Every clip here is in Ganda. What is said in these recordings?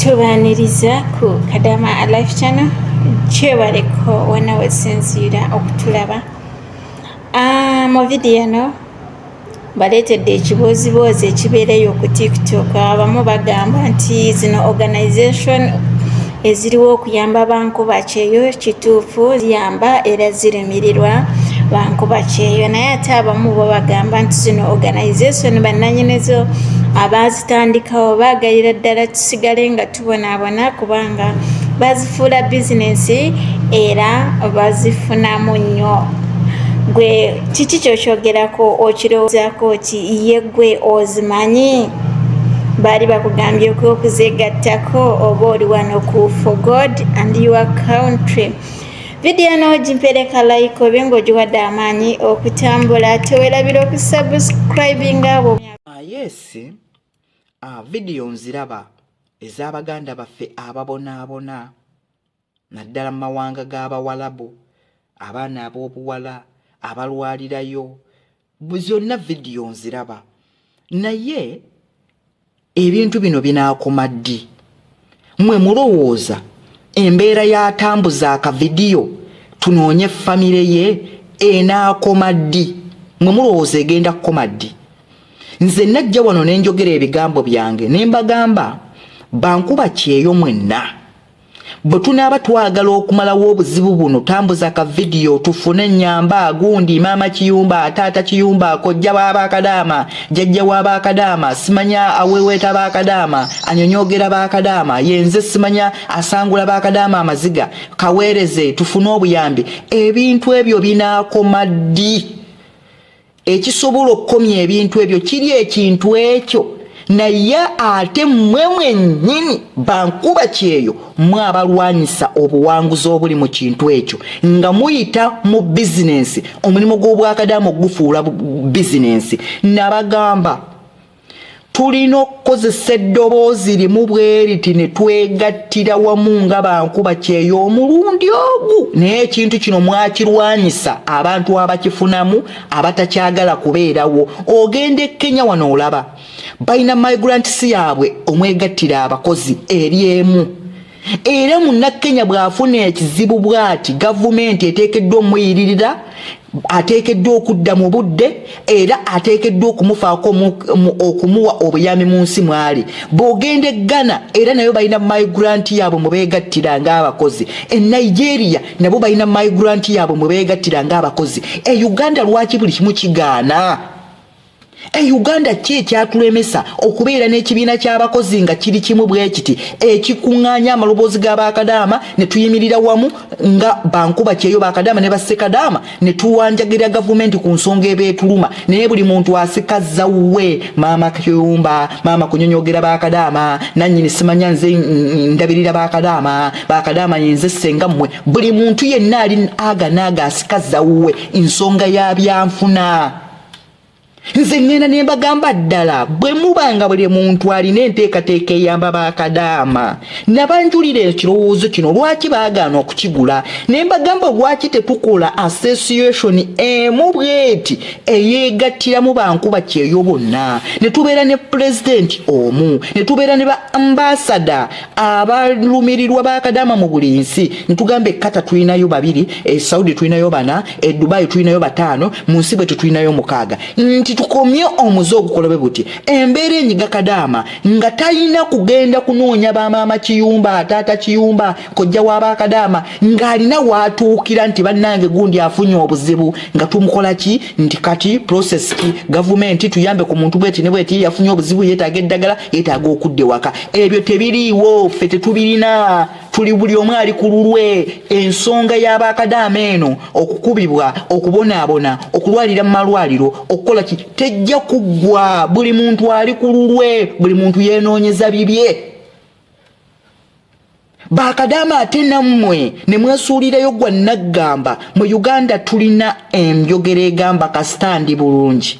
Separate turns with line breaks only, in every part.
Tubaaniriza ku Kadama Alive Channel, gyebaleko wonna wesinziira okutulaba. Mu vidiyo eno baleetedde ekibooziboozi ekibeereyo ku TikTok. Abamu bagamba nti zino organization eziriwo okuyamba bankuba kyeyo kituufu ziyamba era zirumirirwa bankuba kyeyo, naye ate abamu bo bagamba nti zino organization bannanyinizo abaazitandikawo baagalira ddala tusigale nga tubonaabona kubanga bazifuula bizinensi era bazifunamu nnyo. Gwe kiki kyokyogerako, okirowoozaako ki? Ye gwe ozimanyi? Baali bakugambyeko okuzeegattako oba oli wano ku for God and your country? Vidiyo eno gimpereka like obe ng'ogiwadde amaanyi okutambula. Tewerabira okusubscribinga abo.
Yes, vidiyo nziraba ez'abaganda baffe ababonaabona, naddala mu mawanga g'Abawalabu, abaana ab'obuwala abalwalirayo. Zonna vidiyo nziraba, naye ebintu bino binaakoma ddi? Mmwe mulowooza embeera y'atambuza akavidiyo tunoonye famire ye enaakoma ddi? Mmwe mulowooza egenda kukoma ddi? Nze najja wano ne njogera ebigambo byange ne mbagamba, bankuba kyeyo mwenna, bwe tunaaba twagala okumalawo obuzibu buno, tambuza ka vidiyo tufune ennyamba gundi, maama kiyumba, taata kiyumba, kojja w'abakadaama, jjajja w'abakadaama, simanya aweweeta bakadaama, anyonyogera bakadaama, yenze simanya asangula bakadaama amaziga, kaweereze tufune obuyambi. Ebintu ebyo binaakoma ddi? Ekisobola okukomya ebintu ebyo kiri ekintu ekyo, naye ate mmwe mwennyini bankuba kyeyo mwe abalwanyisa obuwanguzi obuli mu kintu ekyo nga muyita mu bizinensi, omulimu gw'obwakadaama ogufuula bizinensi. Nabagamba tulina okukozesa eddoboozi limu bweriti ne twegattira wamu nga bankuba kyeyo omulundi ogu, naye ekintu kino mwakirwanyisa abantu abakifunamu abatakyagala kubeerawo. Ogenda e Kenya wano olaba balina migrants yaabwe omwegattira abakozi eri emu, era munnakenya bw'afuna ekizibu bw'ati, gavumenti eteekeddwa omuyiririra, ateekeddwa okudda mu budde, era ateekeddwa okumufaako okumuwa obuyambi mu nsi mwali. Bw'ogenda e Ghana, era nayo balina migrant yaabwe mwe beegattira ng'abakozi. E Nigeria nabo balina migrant yaabwe mwe beegattira ng'abakozi. E Uganda lwaki buli kimu kigaana? E Uganda ki ekyatulemesa okubeera n'ekibiina ky'abakozi nga kiri kimu bwe kiti, ekikuŋŋaanya amaloboozi g'abakadaama ne tuyimirira wamu nga bankuba kyeyo, bakadaama ne bassekadaama, ne tuwanjagira gavumenti ku nsonga ebeetuluma? Naye buli muntu asikazza we, maama kiyumba, maama kunyonyogera bakadaama, nannyini simanya nze ndabirira bakadaama, bakadaama yenze ssenga mmwe. Buli muntu yenna ali aga naaga asikazza wuwe ensonga ya byanfuna. Nze ŋŋenda ne mbagamba ddala, bwe muba nga buli muntu alina enteekateeka eyamba bakadaama, nabanjulira ekirowoozo kino, lwaki baagaana okukigula? Ne mbagamba, lwaki tetukola association emu bweti eyeegattiramu bankuba kyeyo bonna, ne tubeera ne pulezidenti omu, ne tubeera ne ba ambasada abalumirirwa bakadaama mu buli nsi, ne tugamba e Qatar tulinayo babiri, e Saudi tulinayo bana, e Dubai tulinayo bataano, mu nsi bwetu tulinayo mukaaga, nti tukomye omuze ogukola bwe buti, embeera enyiga kadaama nga talina kugenda kunoonya bamaama kiyumba, taata kiyumba, kojja w'abakadaama, ng'alina waatuukira nti bannange gundi afunye obuzibu, nga tumukola ki, nti kati process ki, gavumenti tuyambe ku muntu bweti ne bweti, yafunye obuzibu, yeetaaga eddagala, yeetaaga okudda ewaka. Ebyo tebiriiwo, ffe tetubirina. Tuli buli omu ali ku lulwe. Ensonga y'abakadaama eno, okukubibwa, okubonaabona, okulwalira mu malwaliro, okukola ki, tejja kuggwa. Buli muntu ali ku lulwe, buli muntu yeenoonyeza bibye. Bakadaama ate nammwe ne mwesuulirayo gwa naggamba. Mu Uganda tulina enjogera egamba, kasita ndi bulungi.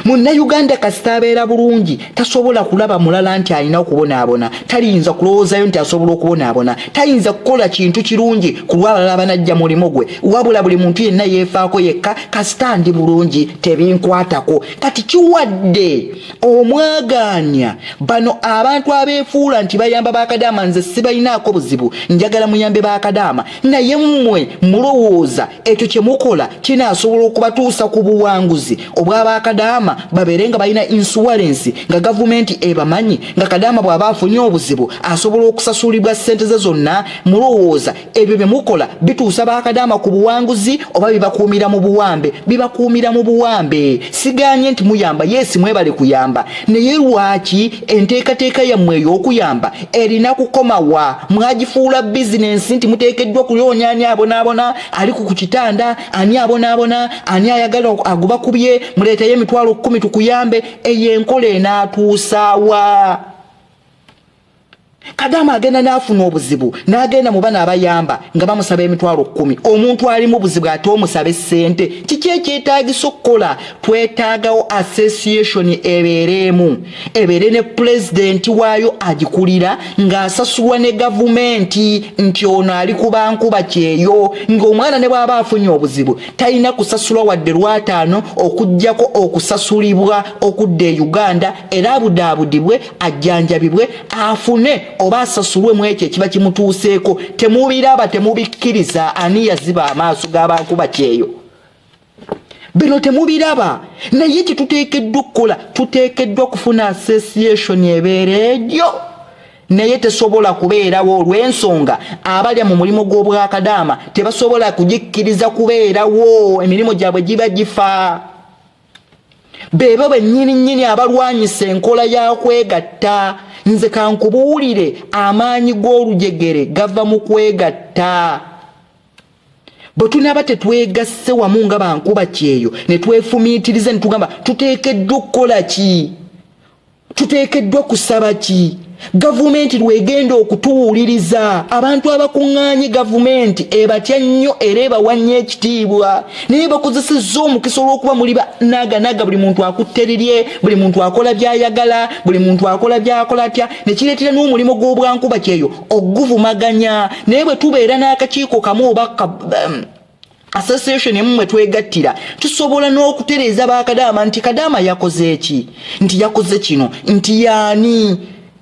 Munnayuganda kasita abeera bulungi tasobola kulaba mulala nti alina okubonaabona, taliyinza kulowoozayo nti asobola okubonaabona, tayinza kukola kintu kirungi ku lw'abalala abanajja mulimu gwe, wabula buli muntu yenna yeefaako yekka, kasita ndi bulungi tebinkwatako. Kati kiwadde omwagaanya bano abantu abeefuula nti bayamba bakadaama. Nze sibalinaako buzibu, njagala muyambe bakadaama, naye mmwe mulowooza ekyo kye mukola kinaasobola okubatuusa ku buwanguzi obw'abakadaama, babeere nga balina insuwalensi, nga gavumenti ebamanyi, nga kadaama bw'aba afunye obuzibu asobola okusasulibwa ssente ze zonna? Mulowooza ebyo bye mukola bituusa bakadaama ku buwanguzi oba bibakuumira mu buwambe? Bibakuumira mu buwambe. Siganye nti muyamba, yes, mwebale kuyamba, naye lwaki enteekateeka yammwe ey'okuyamba erina kukomawa? Mwagifuula bizinensi nti muteekeddwa kulyonya ani abonaabona, ali ku kitanda, ani abonaabona, ani ayagala aguba kubye, muleeteyo 100,000 tukuyambe. Eyo enkola enaatuusaawa? Kadaama agenda n'afuna obuzibu n'agenda mu bano abayamba nga bamusaba 100,000. Omuntu ali mu buzibu ate omusaba essente? Kiki ekyetaagisa okukola? Twetaagawo association ebeereemu, ebeere ne pulezidenti waayo agikulira ng'asasulwa ne gavumenti, nti ono ali ku bankuba kyeyo, ng'omwana ne bw'aba afunye obuzibu talina kusasulwa wadde lwataano, okugjako okusasulibwa okudda e Uganda, era abudaabudibwe, ajjanjabibwe, afune oba asasulwe mu ekyo ekiba kimutuuseeko. Temubiraba, temubikkiriza. Ani yaziba amaaso g'abankuba kyeyo? Bino temubiraba, naye kyetuteekeddwa okukola, tuteekeddwa kufuna association ebeera egyo, naye tesobola kubeerawo olw'ensonga abalya mu mulimu gw'obwakadaama tebasobola kugikkiriza kubeerawo. Emirimu gyabwe giba gifa. Beebo bennyini nnyini abalwanyisa enkola ya kwegatta. Nze kankubuulire, amaanyi g'olujegere gava mu kwegatta. Bwe tunaaba tetwegasse wamu nga bankuba kyeyo ne twefumiitiriza ne tugamba tuteekeddwa okukola ki, tuteekeddwa kusaba ki, gavumenti lwegenda okutuwuliriza. Abantu abakuŋŋaanye gavumenti ebatya nnyo era ebawa nnyo ekitiibwa, naye bakozesezza omukisa olw'okuba muli banaganaga, buli muntu akutte lirye, buli muntu akola by'ayagala, buli muntu akola by'akola atya, ne kireetera n'omulimu gw'obwankuba kyeyo oguvumaganya. Naye bwe tubeera n'akakiiko kamu oba association emu mwe twegattira, tusobola n'okutereeza bakadaama nti kadaama yakoze eki, nti yakoze kino, nti yaani,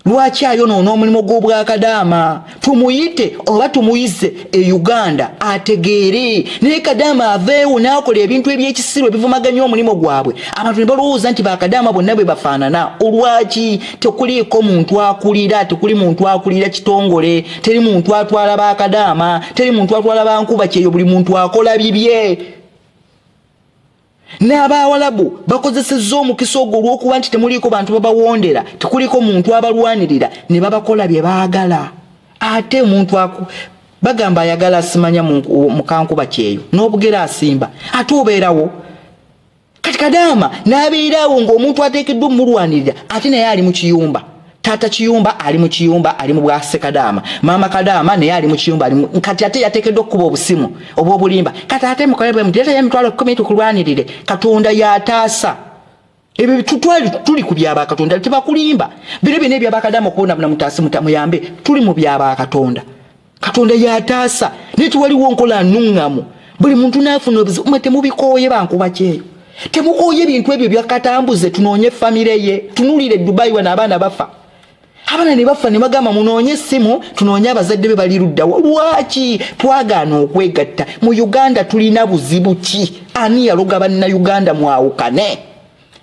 lwaki ayonoona omulimu gw'obwakadaama, tumuyite oba tumuyise e Uganda ategeere. Naye kadaama aveewo n'akola ebintu ebyekisiru ebivumaganya omulimu gwabwe, abantu ne balowooza nti bakadaama bonna bwe bafaanana. Olwaki tekuliiko muntu akulira? Tekuli muntu akulira kitongole, teri muntu atwala bakadaama, teri muntu atwala bankuba kyeyo, buli muntu akola bibye. N'abawalabu bakozesezza omukisa ogwo olw'okuba nti temuliiko bantu babawondera, tekuliko muntu abalwanirira, ne babakola bye baagala. Ate omuntu bagamba ayagala asimanya mukankuba kyeyo n'obugera asimba, ate obeerawo. Kati kadaama n'abeeraawo ng'omuntu ateekeddwa omulwanirira ate naye ali mu kiyumba. Taata kiyumba ali mu kiyumba, ali mu bwase kadaama, maama kadaama naye ali mu kiyumba, ali kati ate yateekeddwa okukuba obusimu obw'obulimba. Kati ate mukole bwe muti, leetayo 100,000 tukulwanirire. Katonda yataasa. Ebyo tutwali tuli ku byabakatonda, tebakulimba. Bino byonna ebyabakadaama okubonabona, mutaase, muyambe, tuli mu byabakatonda. Katonda yataasa, naye tewaliwo nkola nnuŋŋamu. Buli muntu n'afuna obuzibu. Mwe temubikooye bankuba kyeyo? Temukooye ebintu ebyo byakatambuze? Tunoonye famire ye, tunulire Dubai wano abaana bafa, abaana ne bafa ne bagamba munoonye essimu tunoonye abazadde be bali luddawo. Lwaki twagaana okwegatta? Mu Uganda tulina buzibu ki? Ani yaloga Bannayuganda mwawukane?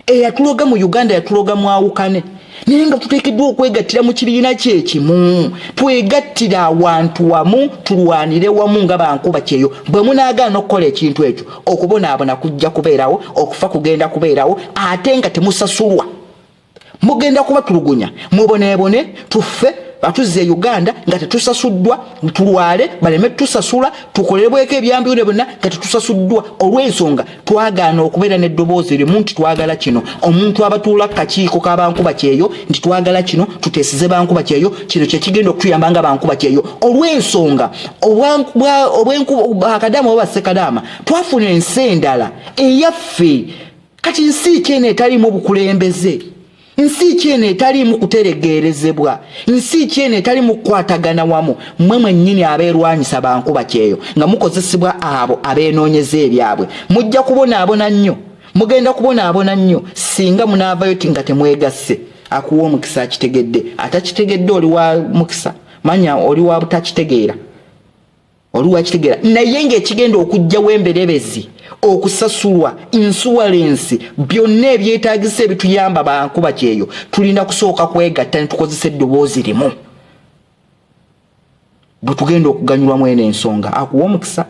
Eyatuloga mu Uganda yatuloga mwawukane, naye nga tuteekeddwa okwegattira mu kibiina kyekimu, twegattire awantu wamu, tulwanire wamu nga bankuba kyeyo. Bwe munaagaana okukola ekintu ekyo, okubonaabona kujja kubeerawo, okufa kugenda kubeerawo, ate nga temusasulwa. Mugenda kubatulugunya, muboneebone, tufe batuzze e Uganda nga tetusasuddwa, tulwale baleme tusasula, tukolebweko ebyambyone byonna nga tetusasuddwa, olw'ensonga twagaana okubeera n'eddoboozi limu nti twagala kino. Omuntu abatuula ku kakiiko k'abankuba kyeyo nti twagala kino, tuteeseze bankuba kyeyo, kino kyekigenda okutuyamba nga bankuba kyeyo, olw'ensonga obwenkadaama oba bassekadaama twafuna ensi endala eyaffe. Kati nsi ki eno etaliimu bukulembeze? Nsi ki eno etaliimu kuteregeerezebwa? Nsi ki eno etaliimu kukwatagana wamu? Mmwe mwennyini abeerwanyisa bankuba kyeyo nga mukozesebwa abo abeenoonyeza ebyabwe, mujja kubonaabona nnyo. Mugenda kubonaabona nnyo singa munaavayo ti nga temwegasse. Akuwa omukisa akitegedde, atakitegedde oli wa mukisa, manya oli wa butakitegeera. Oli wakitegeera, naye ng'ekigenda okujjawo emberebezi, okusasulwa insuwalensi, byonna ebyetaagisa ebituyamba bankuba kyeyo, tulina kusooka kwegatta ne tukozesa eddoboozi limu bwe tugenda okuganyulwamu eno ensonga. Akuwa omukisa.